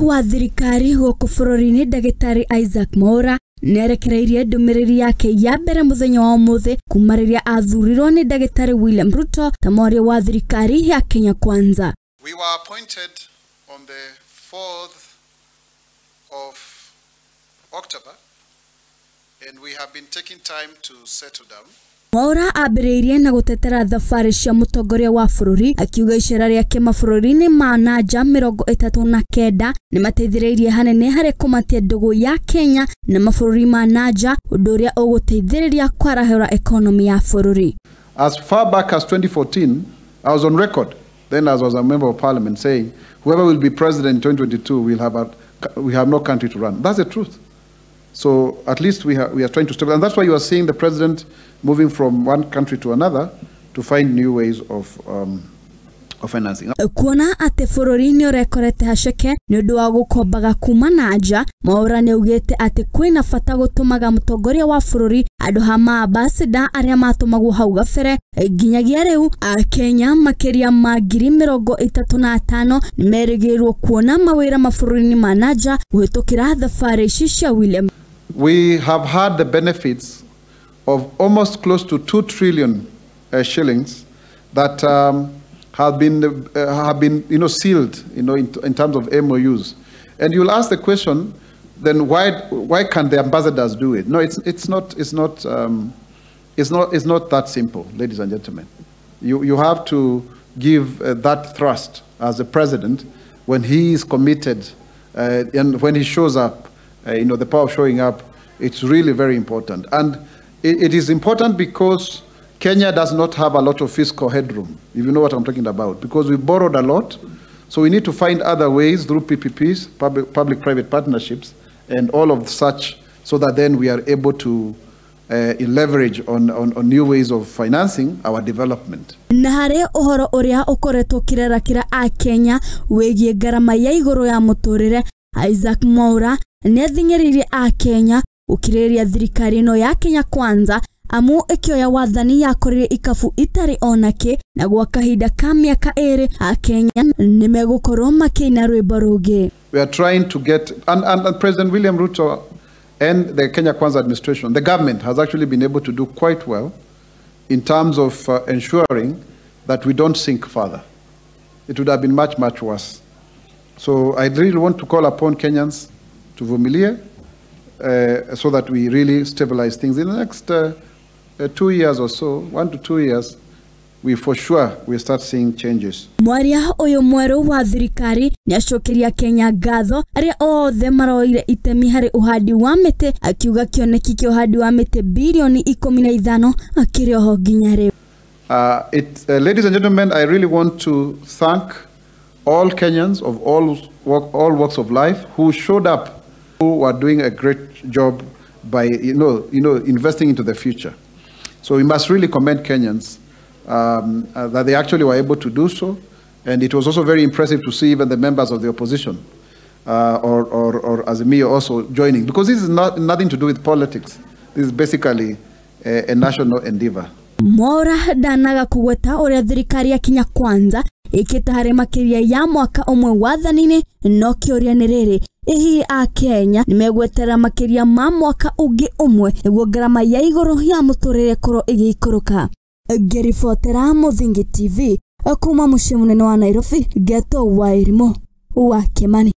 Wa thirikari gũkũ bũrũri-inĩ ndagĩtarĩ Isaac Mwaura nĩarekereirie ndũmĩrĩri yake ya mbere mũthenya wa ũmũthĩ kuma rĩrĩa athurirwo nĩ ndagĩtarĩ William Ruto ta mwaria wa thirikari ya Kenya Kwanza. We were appointed on the 4th of October and we have been taking time to settle down. Mwaura ambĩrĩirie na gũtetera thabarĩ cia mũtongoria wa bũrũri akiuga icera rĩake mabũrũri-inĩ ma nanja 39 nĩmateithĩrĩirie hanene harĩ kũmatia ndũgũ ya Kenya na mabũrũri ma nanja, ũndũ ũrĩa ũgũteithĩrĩria kwarahũra economy ya bũrũri. As far back as 2014, I was on record then as I was a member of parliament saying whoever will be president in 2022 will have we have no country to run. That's the truth. So at least we are trying to stop, and that's why you are seeing the president moving from one country to another to find new ways of financing. Kuona atĩ bũrũri nĩ ũrekorete haceke nĩ ũndũ wa gũkombaga kuma na nja, Mwaura nĩaugĩte atĩ kwĩna bata gũtũmaga mũtongoria wa bũrũri andũ ha maambasada arĩa matũmagwo hau gabere. Nginyagia rĩu Akenya makĩria ma 35,000 nĩmerĩgĩrĩirwo kuona mawĩra mabũrũri-inĩ ma nanja kũhĩtũkĩra thabarĩ ici cia William. We have had the benefits of almost close to 2 trillion shillings that have been sealed, in terms of MOUs. And you'll ask the question, then why can't the ambassadors do it? No, it's not that simple, ladies and gentlemen. You have to give that thrust as a president when he is committed and when he shows up. The power of showing up, it's really very important. And it is important because Kenya does not have a lot of fiscal headroom, if you know what I'm talking about, because we borrowed a lot. So we need to find other ways through PPPs, public-private partnerships, and all of such, so that then we are able to leverage on new ways of financing our development. Na harĩ ũhoro ũrĩa ũkoretwo ũkĩrarakĩra Akenya wĩgiĩ ngarama ya igũrũ ya mũtũrĩre, Isaac Mwaura nĩathing'ĩrĩirie Akenya gũkirĩrĩria thirikari ĩno ya Kenya Kwanza amu ĩkĩoya wathani yakorire ikabu itarĩ onakĩ, na gwa kahinda ka mĩaka 2 Akenya nĩmegũkorwo makĩina rwĩmbo rũngĩ. We are trying to get, and President William Ruto and the Kenya Kwanza administration, the government has actually been able to do quite well in terms of ensuring that we don't sink further. It would have been much, much worse. So I really want to call upon Kenyans to vumilie, so that we really stabilize things. In the next 2 years or so, 1 to 2 years, we for sure will start seeing changes. Mwaria ũyũ mwerũ wa thirikari nĩacokeria Kenya ngatho arĩa othe maroire itemi harĩ ũhandi wa mĩtĩ, akiuga kĩoneki kĩa ũhandi wa mĩtĩ bilioni 15 akĩrĩ oho nginya rĩu. Ladies and gentlemen, I really want to thank all Kenyans of all walks of life who showed up, who are doing a great job by investing into the future. So we must really commend Kenyans that they actually were able to do so. And it was also very impressive to see even the members of the opposition or Azimio also joining, because this is nothing to do with politics. This is basically a national endeavor. Mwaura ndanaga kugweta ũrĩa thirikari ya Kenya Kwanza ĩkĩte harĩ makĩria ya mwaka ũmwe wathani-inĩ, no kĩũria nĩ rĩrĩ, ĩ hihi Akenya nĩmegweterera makĩria ma mwaka ũngĩ ũmwe nĩguo ngarama ya igũrũ ya mũtũrĩre ĩkorwo ĩgĩikũrũka? Ngĩribotera Mũthingi TV kuma mũciĩ mũnene wa Nairobi, Geto wa Irimũ wa Kimani.